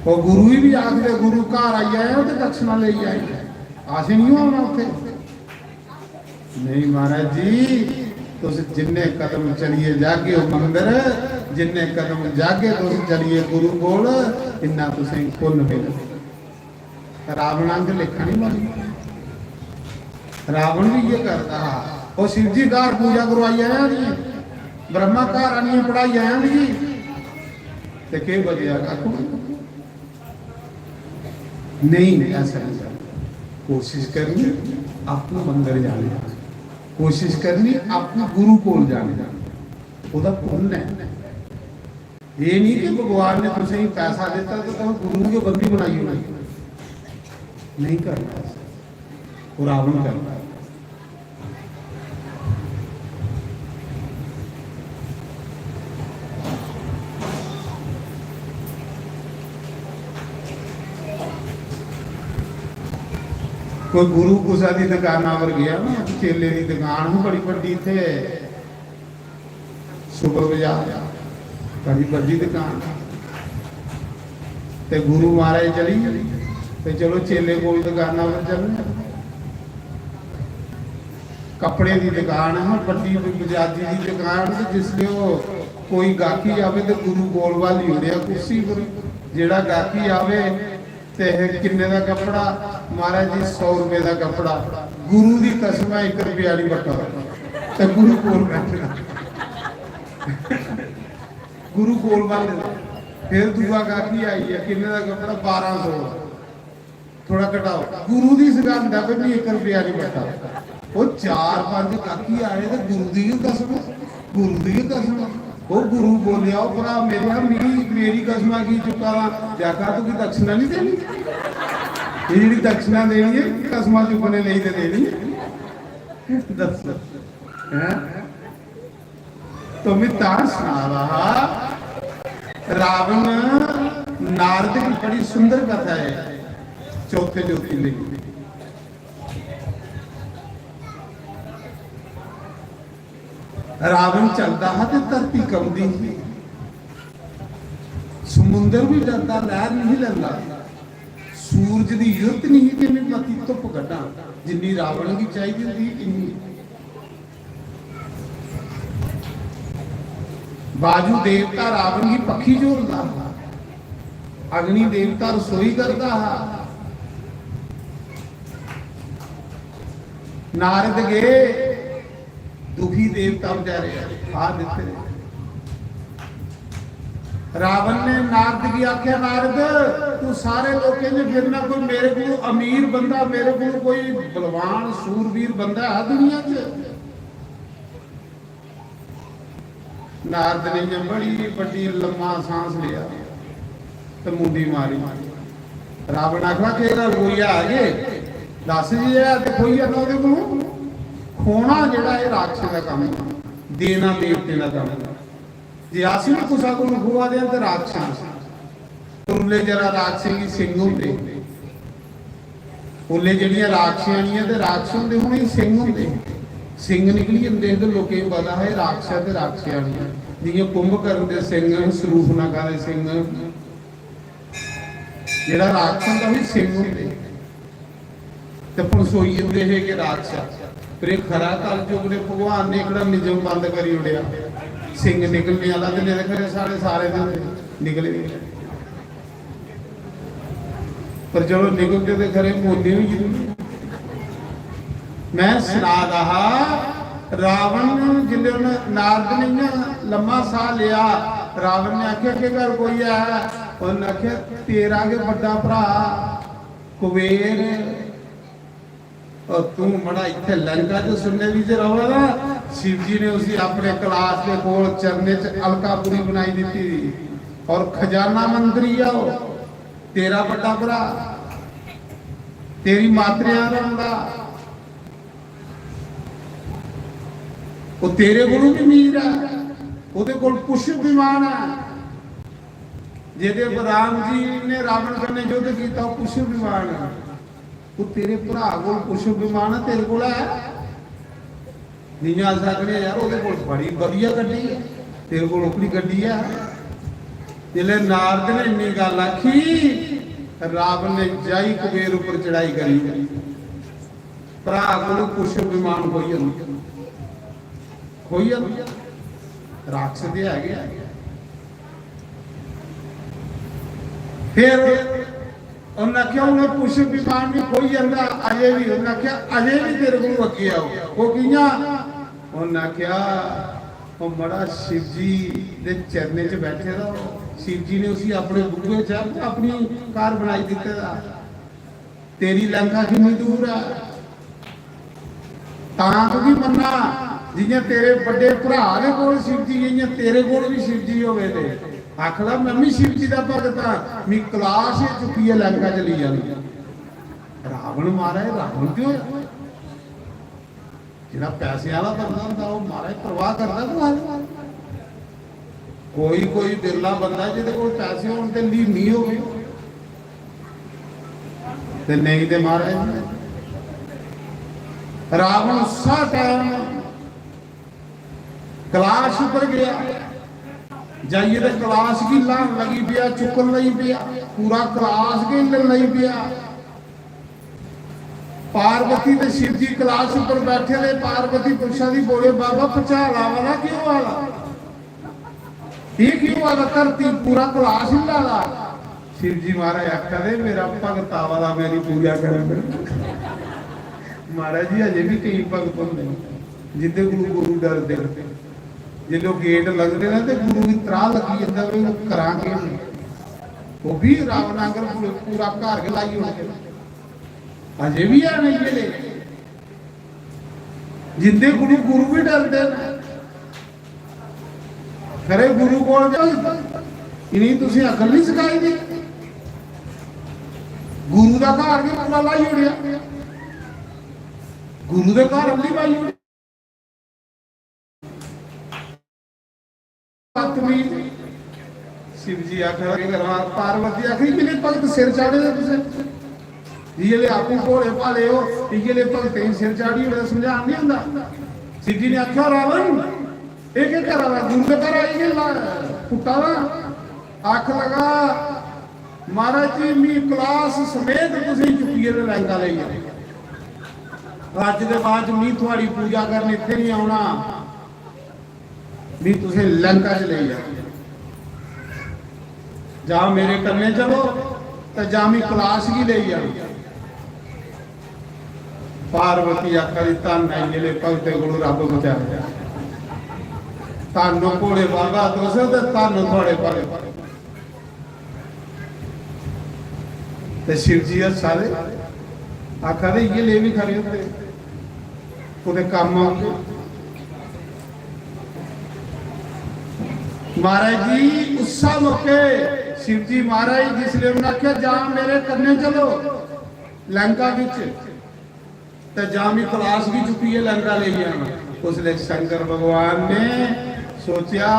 वो गुरु गी भी आखदे, "गुरु घर आई आया ते दक्षिणा लेई आई, असें नहीं होना उत्थे।" नहीं महाराज जी, तुस जिन्ने कदम चलिए जागे ओ मंदर, जिन्ने कदम जागे तुस चलिए गुरु कोल, इन्ना तुसें पुन्न मिलग। रावण आंग लेखा नहीं बनी। रावण भी ये करता हा। वो शिव जी घर पूजा करवाई आया नहीं, ब्रह्मा घर आनिए पढ़ाई आया नहीं, ते केह् बचेआ? कक्ख भी नहीं। नहीं, ऐसा नहीं करना। कोशिश करनी आपको मंदर जाने दा, कोशिश करनी आपको गुरु कोल जाने दा, ओह्दा पुण्य ऐ। ये नहीं कि भगवान ने तुसें पैसा दिता तो तुम गुरु के बंदी बनाई होना, नहीं करना ऐसा। वो रावण करता है। कोई गुरु कुसै दी दुकाना पर गया ना, चेले दी दुकान ही बड़ी बड्डी इत्थे सुपर बाजार, बड़ी बड्डी दुकान। ते गुरु महाराज चली गे, ते चलो चेले कोल दुकाना पर चलने। कपड़े दी दुकान है, बड्डी बजाजी दी दुकान, ते जिसले ओह् कोई गाहकी आवे ते गुरु कोल ब्हाली ओड़ेआ कुर्सी पर। जेह्ड़ा गाहकी आवे ते किन्ने दा कपड़ा? महाराज जी, सौ रुपए दा कपड़ा। गुरु दी कसम है, इक रपेआ नहीं बट्टा। ते गुरु कोल बैठे दा। गुरु कोल ब्हाले दा। फिर दूआ गाहकी आई है, किन्ने दा कपड़ा? बारां सौ दा। थोड़ा घटाओ। गुरु दी सगंध है, फिर भी इक रपेआ नहीं बट्टा। ओह् चार पंज काकी आए ते गुरु दी गै कसम, गुरु दी गै कसम। ओह् गुरु बोलेआ, "ओ भ्रा मेरेआ, मिगी, मेरी कसमा की चुक्का दा?" ते आखा, "तुगी दक्षिणा नहीं देनी? ये जेह्ड़ी दक्षिणा देनी है, कसमा चुक्कने लेई ते देनी है।" दस्सो, हैं? तो मैं तां सना रहा, रावण नारद की बड़ी सुंदर कथा है, चौथे ज्योतिर्लिंग। रावण चलदा हा ते धरती कंबदी ही। समुंदर भी डरदा, लैह्र नहीं लैंदा। सूरज दी युरत नहीं कि मैं मती धुप्प कड्ढां, जिन्नी रावण गी चाहिदी होंदी ही, इन्नी। बाजू देवता रावण गी पक्खी झोलदा हा, अग्नि देवता रसोई करदा हा। नारद गे, दुखी देवता बेचारे, आ दित्ते। रावण ने नारद गी आख्या, "नारद, तू सारे लोकें च फिरना, कोई मेरे को अमीर बंदा, मेरे को कोई बलवान सूरवीर बंदा है दुनिया च?" नारद ने इ'यां बड़ी बड्डी लम्मा सांस लेआ ते मुंडी मारी। रावण आखदा, "केह् गल्ल, कोई है जे? दस जे है ते खोई जाना ओह्दे कोलों।" खोना जेह्ड़ा, एह् राक्षसें दा कम्म ऐ, देना देवतें दा कम्म ऐ। जे अस बी कुसै कोलों खोआ दे आं ते राक्षस, उल्ले जरा राक्षसें गी सिंग होंदे। उसलै जेह्ड़ियां राक्षियानियां ते राक्षस होंदे, उ'नेंगी सिंग होंदे। सिंग निकली जंदे हे ते लोकें गी पता हा, एह् राक्षस ते राक्षियानी ऐ। जि'यां कुंभकर्ण दे सिंग, सरूपनखा दे सिंग, जेह्ड़ा राक्षस होंदा, उसी सिंग होंदे। ते पनसोई जंदे हे कि राक्षस। पर एह् खरा कलयुग ने, भगवान ने एह्कड़ा निजम बंद करी ओड़ेआ। सिंग निकलने आह्ला ते नेईं ते खरे साढ़े सारे दे होंदे, निकले निं। पर चलो, निकलदे ते खरे मोने होई जंदे। मैं सना दा हा, रावण जिल्लै उन्न, नारद ने इ'यां लम्मा साह् लेआ, रावण ने आखेआ, "केह् गल्ल कोई ऐ?" उन्न आखेआ, "तेरा गै बड्डा भ्राऽ कुबेर, और तू मड़ा इत्थे लंका च सुन्ने दी च रवा दा।" शिव जी ने उसी अपने कलाश के कोल चरने च अलकापुरी बनाई दित्ती दी, और खजाना मंत्री आओ, तेरा बड्डा भरा, तेरी मातरेआं दा मुंडा, वो तेरे कोलों भी मीर है, ओदे कोल पुष्प विमान है, जेदे पर राम जी ने रावण कन्नै युद्ध कीता, वो पुष्प विमान है। वो तेरे भरा कोल पुष्प विमान है, तेरे कोल है? जियां अस आखने, "यार, ओह्दे कोल बड़ी बधिया गड्डी ऐ, तेरे कोल ओकड़ी गड्डी ऐ?" जिसलै नारद ने इन्नी गल्ल आखी, रावण ने जाई कुबेर उप्पर चढ़ाई करी ओड़ी। भरा कोल पुष्प विमान खोई जंदा, खोई जंदा। राक्षस ते है गै है। फिर उन्नै आखेआ, "उ'नें पुष्प विमान बी खोई जंदा, अजें बी।" उन्नै आखेआ, "अजें बी तेरे कोलू अग्गें आओ।" "ओह् कि'यां?" उन्नै आखेआ, "ओह् मड़ा शिव जी दे चरणें च बैठे दा, शिव जी ने उसी अपने बुए च अपनी घर बनाई दित्ते दा।" तेरी लंका किन्नी दूर ऐ? तां तुगी मन्ना, जि'यां तेरे बड्डे भ्रा दे कोल शिव जी, इ'यां तेरे कोल बी शिव जी होवे ते आखदा, "मैं भी शिव जी दा भगत हां, मी कलाश गै चुक्कियै लंका चली जानी।" रावण, महाराज, रावण ते होया। जेह्ड़ा पैसे आह्ला बंदा होंदा, ओह्, महाराज, परवाह करदा कुसै दी? कोई, कोई बिरला बंदा जेह्दे कोल पैसे होन ते लीनी होवे, ते नेईं ते, महाराज, रावण उस्सै टैम कलाश उप्पर गेआ, जाइयै ते कलाश गी ल्हान लगी पेआ, चुक्कन लगी पेआ, पूरा कलाश गै हिल्लन लगी पेआ। पार्वती ते शिव जी कलाश उप्पर बैठे दे, पार्वती पुच्छा दी, "बोले बाबा, भुचाल आवा दा, केह् होआ दा? एह् केह् होआ दा? धरती पूरा कलाश हिल्ला दा।" शिव जी महाराज आखा दे, "मेरा भगत आवा दा, मेरी पूजा करन।" महाराज जी, अजें बी केईं भगत होंदे न, जिंदे कोलू गुरु डरदे न। जिसलै ओह् गेट लंघदे न, ते गुरु गी त्राह लग्गी जंदा, "भाई, ओह् करां केह्?" ओह् बी रावण आंगर पूरे, पूरा घर गै लाई ओड़दे न। अजें बी हैन इ'यै जेह्। जिंदे गुरु, गुरु भी डरदे न। खरे गुरु कोल जाओ, इ'नें तुसें अकल नहीं सिखाई दी। गुरु दा घर भी पूरा लाई ओड़ेआ, गुरु दे घर अल्ली पाई ओड़ी। आत्मी शिव जी आखा, पार्वती आखी, "इ'यै भगत सिर चाढ़े दे तुसें, इ'यै आपूं भोले भाले हो, इ'यै भगतें गी सिर चाढ़ी ओड़े, समझान नहीं होंदा।" शिव जी ने आख्या, "रावण, एह् केह् करा दा? गुरु दे घर आई गै ला-, पुट्टा दा।" आख लगा, "महाराज जी, मी क्लास समेत तुसें चुक्कियै ते लंका लेई जाना। अज्ज दे बाद मी थुआड़ी पूजा करन इत्थै नहीं औना, मी तुसें लंका च लेई जाना। जां मेरे कन्नै चलो ते जां मी क्लास गी लेई जाओ।" पार्वती आखा दी, "धन आई गेले भगते कोलू रब बचाए। धन भोले बाबा तुस ते धन थुआड़े भले।" ते शिव जी हस्सा दे, आखा दे, "इ'यै ले भी खरे होंदे, कुतै कम्म औंदे।" महाराज जी, उस्सा मौके शिव जी महाराज जिसले उन्हें आखेआ, "जां मेरे कन्नै चलो लंका बिच, ते जां मी क्लास गी चुक्कियै लंका लेई जाना।" उसले शंकर भगवान ने सोचेआ,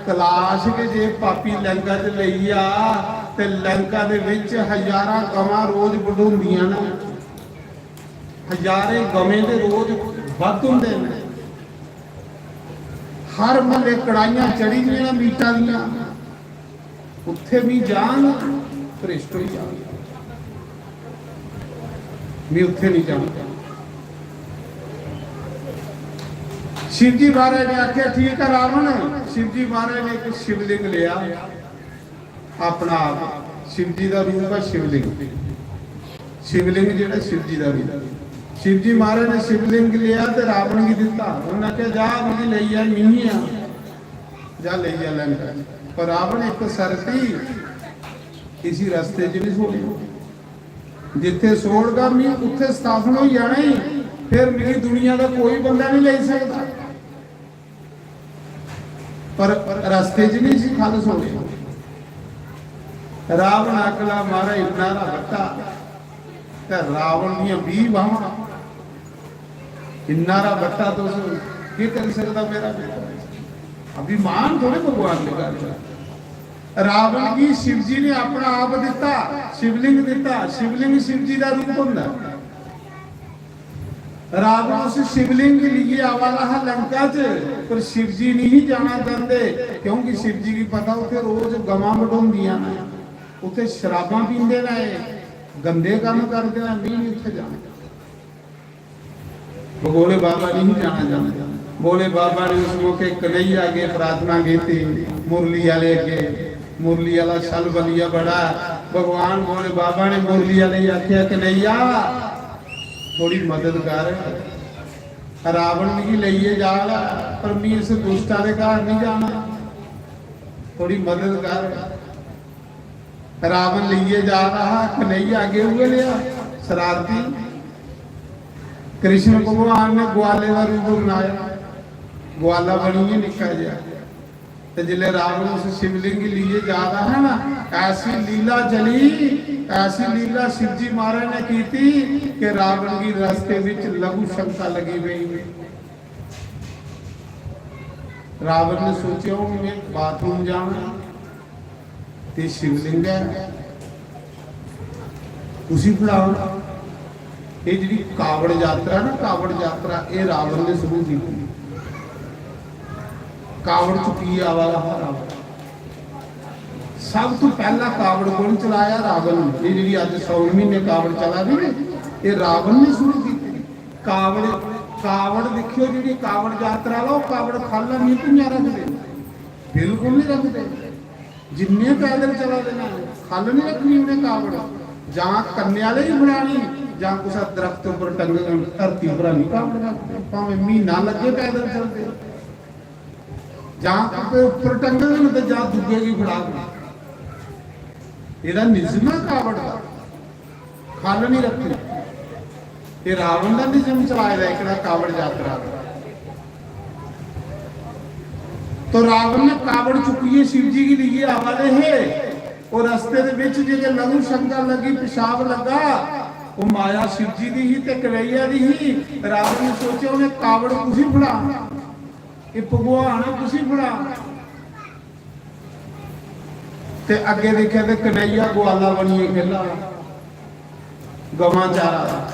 "क्लास के जे पापी लंका च लेई आ, ते लंका दे विच हजारां गवां रोज बढोंदियां न, हजारें गवें दे रोज वध होंदे न, हर म्हल्ले कड़ाहियां चढ़ी दियां न मीटा दियां।" उत्थे मी जान, भ्रिष्ट होई जान, मी उत्थे नहीं जान। शिव जी महाराज ने आख्या, "ठीक है रावण।" शिव जी महाराज ने एक शिवलिंग लिया, अपना आप शिव जी का रूप है शिवलिंग। शिवलिंग जेड़ा शिव जी का रूप। शिव जी महाराज ने शिवलिंग लिया ते रावण की दिता। उन्हें आख्या, "जा, मिगी लेई जा, मिगी आ, जा लेई जा लंका।" पर रावण एक शर्त ही, इसी रस्ते च नहीं छोड़ेगा। जिथे छोड़गा, मी उत्थे स्थापन हो जाना ही, फिर मिगी दुनिया का कोई बंदा नहीं ले सकता। पर रस्ते च नहीं सी खल छोड़े। रावण अगला मारा इन्ना रा बट्टा, ते रावण दियां बीह बाहवां। इन्ना रा बट्टा तुस केह् करी सकदा मेरा बेटा? अभिमान थोड़े भगवान दे घर च। रावण गी शिव जी ने अपना आप दिता, शिवलिंग दिता। शिवलिंग शिव जी दा रूप होंदा। रावण उस शिवलिंग गी लेइयै आवा दा हा लंका च, पर शिव जी नहीं जाना चाहते, क्योंकि शिव जी गी पता उत्थे रोज गवां बढोंदियां न, उत्थे शराबां पींदे न, एह् गंदे कम्म करदे न, मी नहीं उत्थे जाना। भगोले बाबा नहीं जाना चाहते। भोले बाबा ने उस मौके कन्हैया अगे प्रार्थना की थी, मुरली वाले अगे, मुरली वाला छल बलिया बड़ा है। भगवान भोले बाबा ने मुरली वाले गी आख्या, "कन्हैया, थोड़ी मदद कर, रावण मिगी लेइयै जा रहा, पर मी इस दुष्टा दे घर नहीं जाना, थोड़ी मदद कर।" रावण लेइयै जा रहा, कन्हैया अगे उ'ऐ लेआ, शरारती। कृष्ण भगवान ने ग्वाले का रूप बनाया, ग्वाला बनियै निक्का जेहा। ते जिसले रावण उस शिवलिंग गी लेइयै जा रहा है ना, ऐसी लीला चली, ऐसी लीला शिव जी महाराज ने की थी कि रावण की रस्ते विच लघु शंका लगी पई। रावण ने सोचा, "हूं मैं बाथरूम जाना।" ते शिवलिंग ऐ, उसी फड़ाओ। ये जेह्ड़ी कावड़ यात्रा ना, कावड़ यात्रा, ये रावण ने शुरू की। कावड़ चुक्कियै आवा दा हा रावण। सब तो पहला कावड़ कौन चलाया? रावण ने। ये जेह्ड़ी अज्ज सौन महीने कावड़ चला दी ना, ये रावण ने शुरू की। कावड़, कावड़ दिक्खियो, जेह्ड़ी कावड़ यात्रा ला, कावड़ खाल्ला नहीं भुंजा रखदे, बिल्कुल नहीं रखदे। जिन्ने पैदल चला दे न, खल नहीं रखनी उन्हें कावड़। जां कन्ने आले ही फड़ानी, जां कुसै दरख्त उप्पर टंगन, धरती उप्पर नहीं कावड़ रखदे। भावें महीना लग्गे पैदल चलदे, जां कुसै उप्पर टंगन ते जां दूए गी फड़ान। एह्दा निजमा कावड़ दा, खल नहीं रखनी। ये रावण दा निजम चलाए दा एकड़ा कावड़ यात्रा दा। तो रावण ने कावड़ चुक्कियै शिव जी गी लेइयै आवा दे हे। और रस्ते दे बिच जेह्के लघु शंका लग्गी, पेशाब लग्गा, ओह् माया शिव जी दी ही ते कन्हैया दी ही। रावण ने सोचेआ, उ'नें कावड़ कुसी फड़ा, एह् भगवान ऐ, कुसी फड़ा। ते अग्गें दिक्खेआ ते कन्हैया ग्वाला बनियै खेला दा, गवां चारा दा।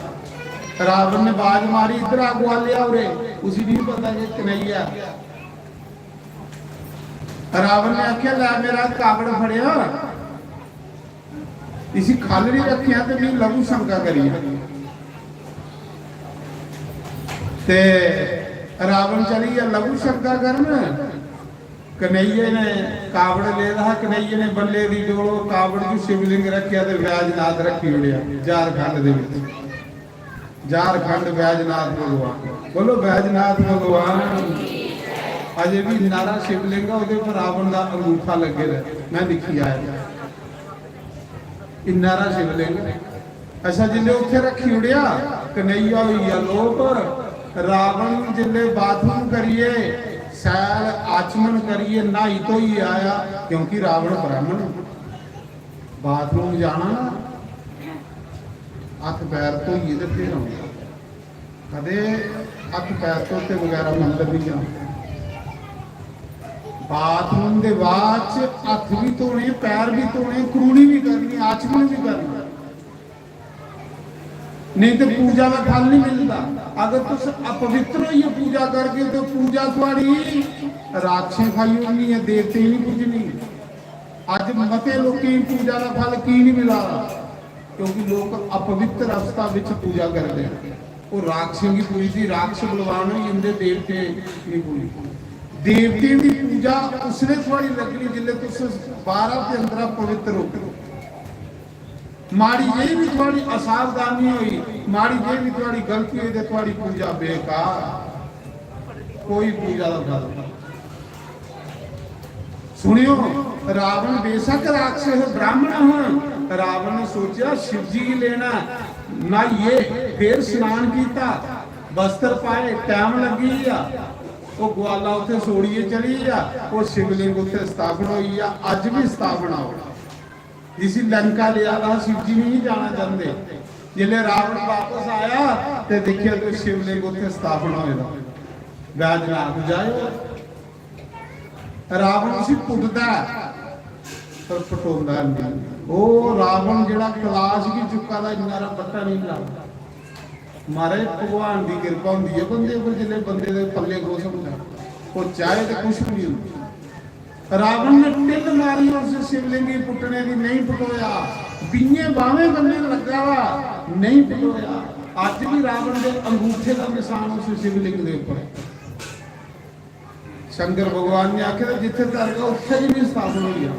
रावण ने बाज मारी, "इद्धर आ ग्वालेआ उरे।" उसी नहीं पता कि कन्हैया। रावण ने आखेआ, "लै मेरा कावड़ फड़ेआ, इसी खल्ल नहीं रखेआ ते मिगी लघु शंका करियै।" ते रावण चली गेआ लघु शंका करन। कन्हैये ने कावड़ लेदा हा, कन्हैये ने बल्ले दी डोलो कावड़ च शिवलिंग रखेआ ते बैजनाथ रखी ओड़ेआ झारखंड दे विच। झारखंड बैजनाथ भगवान, बोलो बैजनाथ भगवान। अजे भी इन्ना हारा शिवलिंग ऐ, ओह्दे पर रावण दा अंगूठा लग्गे दा ऐ, मैं दिक्खी आया। इन्ना हारा शिवलिंग। अच्छा, जिसलै उत्थै रक्खी ओड़ेआ, कन्हैया होई गेआ लोप। रावण जिसलै बाथरूम करियै, सैल आचमन करियै, न्हाई धोइयै आया, क्योंकि रावण ब्राह्मण, बाथरूम जाना ना, हत्थ पैर धोइयै ते फिर औंदा। कदें हत्थ पैर धोते बगैरा मंदर नहीं जाना। बाथरूम दे बाद च हत्थ भी धोने, पैर भी धोने, करूनी भी करनी, आचमन भी करना। नहीं तो पूजा का फल नहीं मिलता। अगर तुस अपवित्र होइयै पूजा करगे तो पूजा थुआड़ी राक्षसें खाई ओड़नी ऐ, देवतें नहीं पुज्जनी। अज मते लोकें गी पूजा का फल की नहीं मिला? क्योंकि लोक अपवित्र अवस्था विच पूजा करदे न। ओह् राक्षसें गी पूजदी, राक्षस बलवान होई जंदे, देवते नहीं पूजदे। देवतें दी पूजा उसलै थुआड़ी लग्गनी जिसलै तुस बाहरा ते अंदरा पवित्र होगे। माड़ी जेही भी थुआड़ी असावधानी होई, माड़ी जेही भी थुआड़ी गलती होई ते थुआड़ी पूजा बेकार, कोई पूजा दा फल नहीं। सुनियो, रावण बेशक राक्षस ब्राह्मण हा, रावण ने सोचेआ शिव जी गी लेना, न्हाइयै फिर स्नान कीता, वस्त्र पाए, टाइम लग्गी गेआ, ओह् ग्वाला उत्थै छोड़ियै चली गेआ, ओह् शिवलिंग उत्थै स्थापन होई गेआ, अज्ज बी स्थापन ऐ ओह्। जिसी लंका लेआ दा हा, शिव जी नहीं जाना चाहते। जिसलै रावण वापस आया ते दिक्खेआ ते शिवलिंग उत्थै स्थापन होए दा। बैजनाथ जाओ, रावण उसी पुटदा ऐ, पर पटोंदा नहीं। ओह् रावण जेह्ड़ा कलाश गी चुक्का दा, इन्ना हारा बट्टा नहीं लगदा। महाराज, भगवान दी किरपा होंदी ऐ बंदे उप्पर, जिसलै बंदे दे पल्ले कुछ होंदा, ओह् चाहे ते कुछ भी होंदा। रावण ने टिल्ल मारी उस शिवलिंग गी पुट्टने दी, नहीं पटोया। बीहें बाह्में कन्नै लग्गा दा, नहीं पटोया। अज्ज भी रावण दे अंगूठे दा निशान उस शिवलिंग दे उप्पर। शंकर भगवान ने आखेआ, "जित्थै धरगा, उत्थै गै मी स्थापन होई जाना।"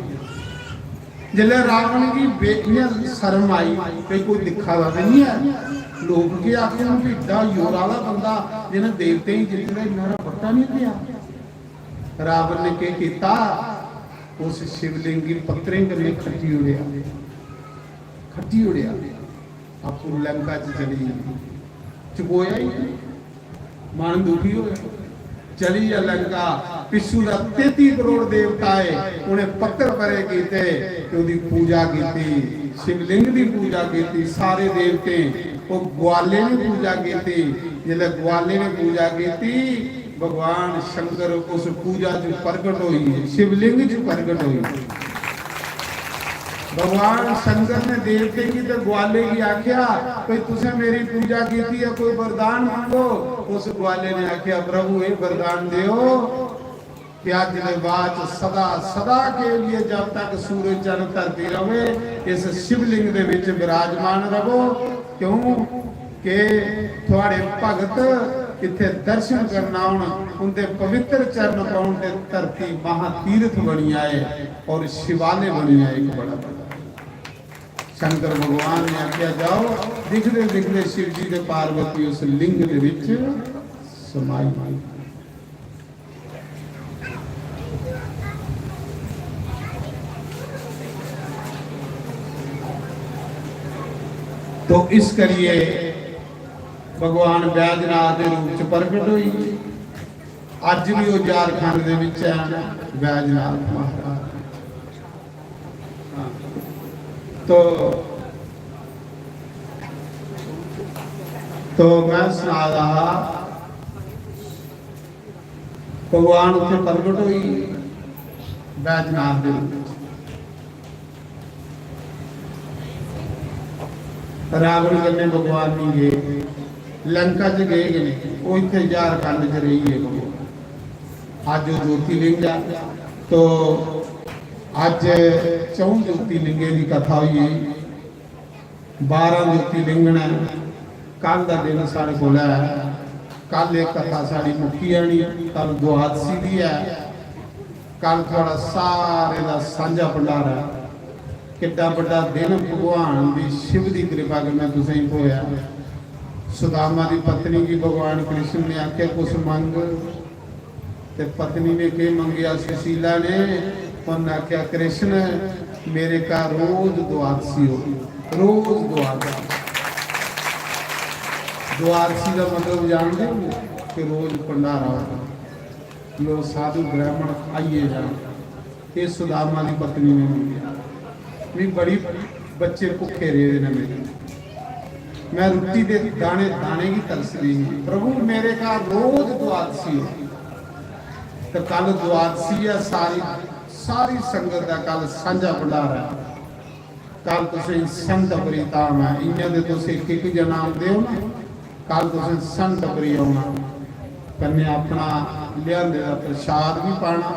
जिसलै रावण गी बे-, इ'यां शर्म आई, "भई, कोई दिक्खा दा ते निं ऐ, लोक केह् आखङन, भी एड्डा जोर आह्ला बंदा, जि'नें देवतें गी जित्ते दा, इन्ना हारा बट्टा निं पेआ।" रावण ने केह् कीता? उस शिवलिंग गी पत्थरें कन्नै खट्टी ओड़ेआ, खट्टी ओड़ेआ। आपूं लंका च चली गेआ, चकोया ही नहीं। मन दुखी होया, चली गेआ लंका। पिच्छू दा तेती करोड़ देवता आए, उ'नें पत्थर परे कीते ते ओह्दी पूजा कीती, शिवलिंग दी पूजा कीती। सारे देवतें, ओह् ग्वाले ने पूजा कीती। जिसलै ग्वाले ने पूजा कीती, भगवान शंकर उस पूजा च प्रगट होई, शिवलिंग च प्रगट होई। भगवान शंकर ने देवतें गी ते ग्वाले गी आख्या, "कोई तुसें मेरी पूजा कीती है, कोई वरदान मांगो।" उस ग्वाले ने आख्या, "प्रभु, ये वरदान देओ कि अज दे बाद च सदा, सदा के लिए, जब तक सूरज चंद धरती रवे, इस शिवलिंग दे विच विराजमान रवो।" क्यों? कि थुआड़े भगत इत्थे दर्शन करन औन, उंदे पवित्र चरण पौन ते धरती महातीर्थ बनी आए और शिवालय बनी आए एक बड़ा बड़ा। शंकर भगवान ने आख्या, "जाओ।" दिखदे दिखदे शिव जी ते पार्वती उस लिंग दे विच समाई गए। तो इस करिए भगवान बैजनाथ दे रूप च प्रगट होई। अज्ज भी ओह् झारखंड दे बिच हैन बैजनाथ महाराज। तो तो मैं सना दा हा, भगवान उत्थे प्रगट होई बैजनाथ दे रूप च। रावण कन्नै भगवान नहीं गए, लंका च गए गै नहीं, वो इत्थे झारखंड च रेही गए भगवान। अज्ज वो ज्योतिलिंग है, तो अज्ज चौं ज्योतिलिंगें की कथा हुई है। बारह ज्योतिलिंग न। कल दा दिन साढ़े कोल है, कल एक कथा साढ़ी मुक्की जानी, कल द्वादशी दी है। कल थुआढ़ा सारे दा सांझा भंडारा। किड्डा बड्डा दिन भगवान दी शिव दी कृपा कन्नै तुसेंगी थ्होया। सुदामा दी पत्नी गी भगवान कृष्ण ने आखेआ, "कुछ मंग।" ते पत्नी ने केह् मंगेआ सुशीला ने? उन्नै आखेआ, "कृष्ण, मेरे घर रोज द्वादशी हो, रोज द्वादशी।" द्वादशी का मतलब जानते हो कि रोज भंडारा होता, लोग साधु ब्राह्मण आइए जान। ये सुदामा की पत्नी ने मंगेआ, "मैं बड़ी बच्चे भुखे रेह्दे न मेरे, मैं रुट्टी दे दाने दाने की तरसदी ही, प्रभु मेरे घर रोज द्वादशी हो।" तो कल द्वादशी है, सारी सारी संगत का कल सांझा भंडारा है। कल तुसें संत प्रीताम है, इयां ते तुस इक इक जना आंदे हो ना, कल तुसें संत प्रिय होना, कन्नै अपना लिआंदे दा प्रसाद भी पाना।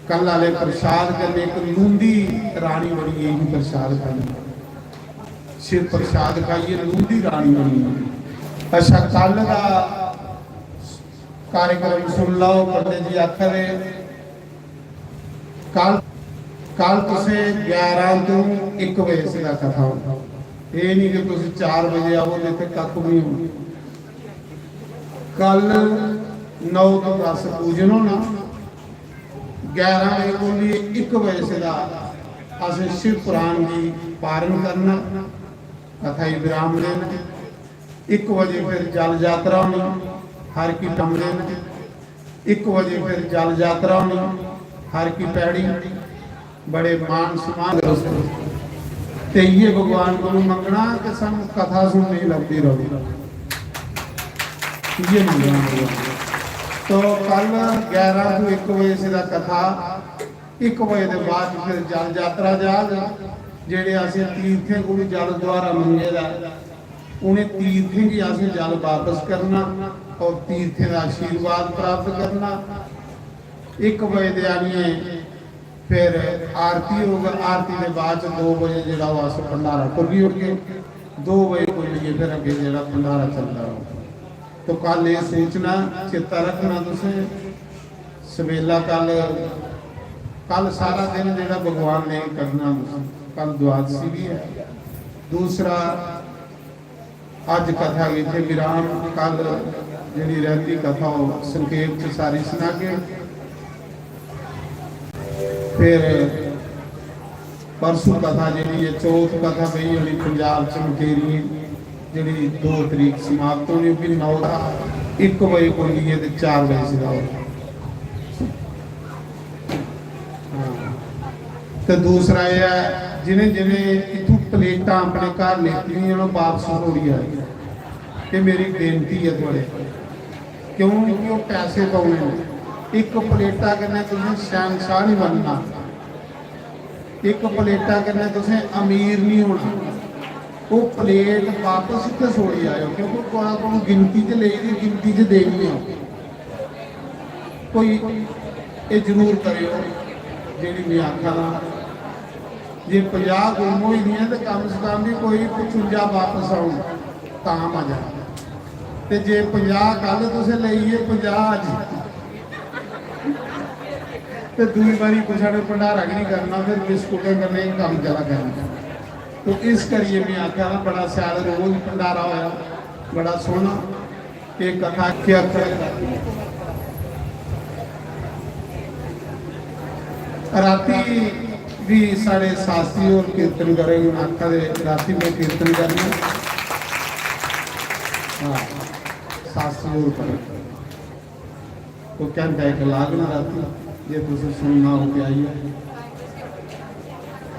कल आले प्रसाद कन्नै एक लूंदी रानी बनी गई ही प्रसाद खाइयै, शिव प्रसाद खाइयै लूंदी रानी बनी गई। अच्छा, कल दा कार्यक्रम सुन लो, पंडित जी आखा दे कल, कल तुसें ग्यारह तों इक बजे सिद्धा कथा होना। एह् निं कि तुस चार बजे आवो ते इत्थै कक्ख बी निं होना। कल नौ तों दस पूजन होना, ग्यारह बजे कोली इक बजे सिद्धा असें शिव पुराण गी पारण करना, कथा गी विराम देना। इक बजे फिर जल यात्रा होनी, हर की टमदे न। इक बजे फिर जल यात्रा होनी, हर की पैड़ी, बड़े मान सम्मान करो। ते इये भगवान को मंगना कि सानू कथा सुनने लभदी रहो, इये मंगना भगवान। तो कल ग्यारह तों इक बजे सिद्धा कथा, इक बजे दे बाद फिर जल यात्रा जाग। जेह्ड़े असें तीर्थें कोलू जल द्वारा मंगे दा, उ'नें तीर्थें गी असें जल वापस करना और तीर्थें दा आशीर्वाद प्राप्त करना। इक बजे दे आनियै फिर आरती होग, आरती दे बाद च दो बजे जेह्ड़ा ओह् अस भंडारा खोली ओड़गे। दो बजे खोलियै फिर अग्गें जेह्ड़ा भंडारा चलदा रौह्ग। तो कल एह् सूचना चेता रक्खना तुसें। सवेला कल, कल सारा दिन जेह्ड़ा भगवान ने करना, कल द्वादशी भी है। दूसरा, अज कथा गी इत्थै विराम, कल जेह्ड़ी रैंह्दी कथा ओह् संक्षेप च सारी सनागे। फिर परसों कथा जेह्ड़ी ऐ, चौथ कथा पेई होनी पंजाब च मठेरियें, जेह्ड़ी दो तरीक समाप्त होनी, ओह् बी नौ दा इक बजे बोलियै ते चार बजे सिद्धा होना। हां। ते दूसरा एह् ऐ, जि'नें जि'नें इत्थूं प्लेटां अपने घर लेती दियां न, ओह् बापस छोड़ी आए। एह् मेरी बेनती ऐ थुआढ़े, क्योंकि ओह् पैसे पाउने न। इक प्लेटा कन्नै तुसें शैहनशाह निं बनना। इक प्लेटा कन्नै तुसें अमीर निं होना। ओह् प्लेट बापस इत्थै छोड़ी आएओ, क्योंकि कुसै कोलू गिनती च लेई दी, गिनती च देनी ऐ। कोई एह् जरूर करेओ जेह्ड़ी में आखा दा। जे पंजाह् गुम होई दियां ते कम से कम बी कोई पचुंजा बापस औन, तां मजा। ते जे पंजाह् कल तुसें लेई गे, पंजाह् अज्ज, ते दूई बारी कुसै ने भंडारा गै निं करना, फिर बिस्कुटें कन्नै गै कम्म चला करना। तो इस करियै में आखेआ हा, बड़ा शैल रोज भंडारा होया, बड़ा सोह्ना। एह् कथा केह् आखै? राती भी साढ़े शास्त्री होर कीर्तन करेंगे, आखा दे राती में कीर्तन करना। हाँ, सासी होर करो। कोई घंटा इक लाग ना राती, जे तुसें सुनना हो ते आई जाओ।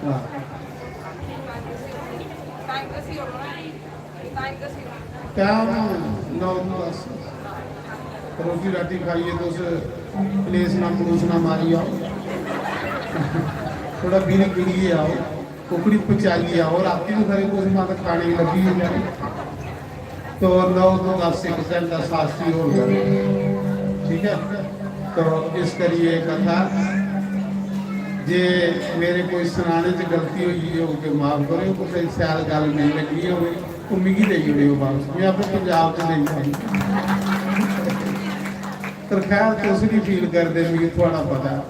हाँ। टाइम नौ तो दस। रोटी राटी खाइयै तुस पलेसना पलूसना मारी आओ, थोड़ा बीड़ी बीड़ियै आओ, कुकड़ी पचाइयै आओ, राती नूं खरे कुछ मत खाने गी लब्भी गै जाए। तो नौ तो दस, इक घंटा सासी होर करो, ठीक है। तो इस करियै कथा, जे मेरे कोई सनाने च गलती होई गेई होग ते माफ करेओ, कुसै दी शैल गल्ल नेईं लग्गी होग, ओह् मिगी देई ओड़ेओ बापस, में अपने पंजाब च देई ओड़नी। पर खैर, तुस निं फील करदे, मिगी थुआढ़ा पता ऐ।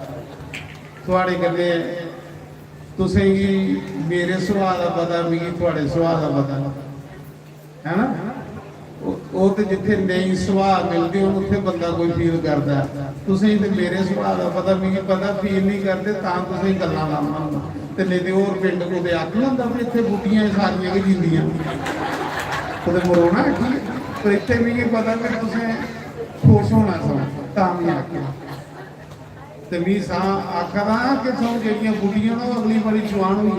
थुआढ़े कन्नै, तुसें गी मेरे सुभाऽ दा पता, मिगी थुआढ़े सुभाऽ दा पता, है ना? ओह्, ओह् ते जित्थै नेईं सुभाऽ मिलदे होन, उत्थै बंदा कोई फील करदा ऐ। तुसें गी ते मेरे सुभाऽ दा पता, मिगी पता, फील निं करदे, तां तुसें गी गल्लां लाना होंदा। ते नेईं ते होर पिंड कुतै आखना होंदा भी इत्थै बुड्ढियां सारियां गै जींदियां, कुतै मरोना आखियै। पर इत्थै मिगी पता कि तुसें खुश होना सगुआं, तां में आखेआ। ते मी सां आखा दा कि सौ जेह्ड़ियां बुड्ढियां न, ओह् अगली बारी जुआन होई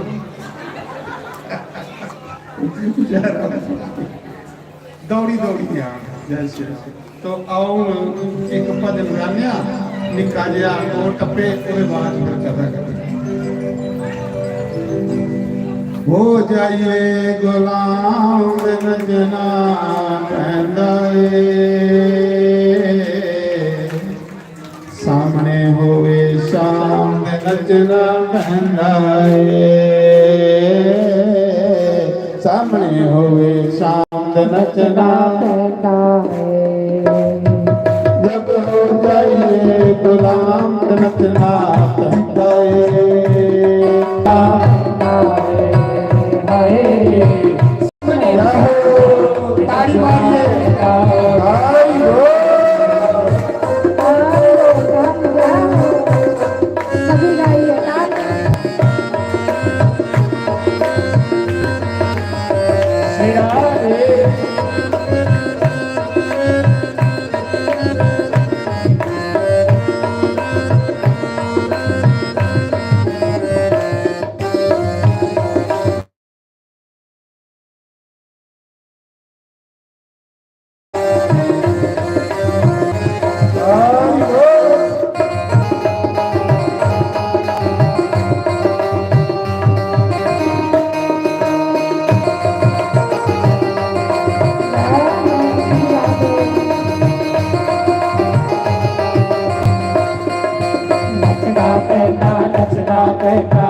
जान। दौड़ी दौड़ी जान। जय श्री राम। तो आओ, हून इक भजन गाने आं, निक्का जेहा, दो टप्पे, ओह्दे बाद च फिर कथा करगे। हो जाइए गुलाम नचना पैंदा ए। सामने होवे शाम ते नचना पैंदा ਏ। सामने होवे शाम ते नचना पैंदा ਏ। जब हो जाइए गुलाम ते नचना पैंदा ਏ। हाय। ताड़ी मारिए। हाय हो। सभी गाइए, ताली। नचना पैंदा, नचना पैंदा।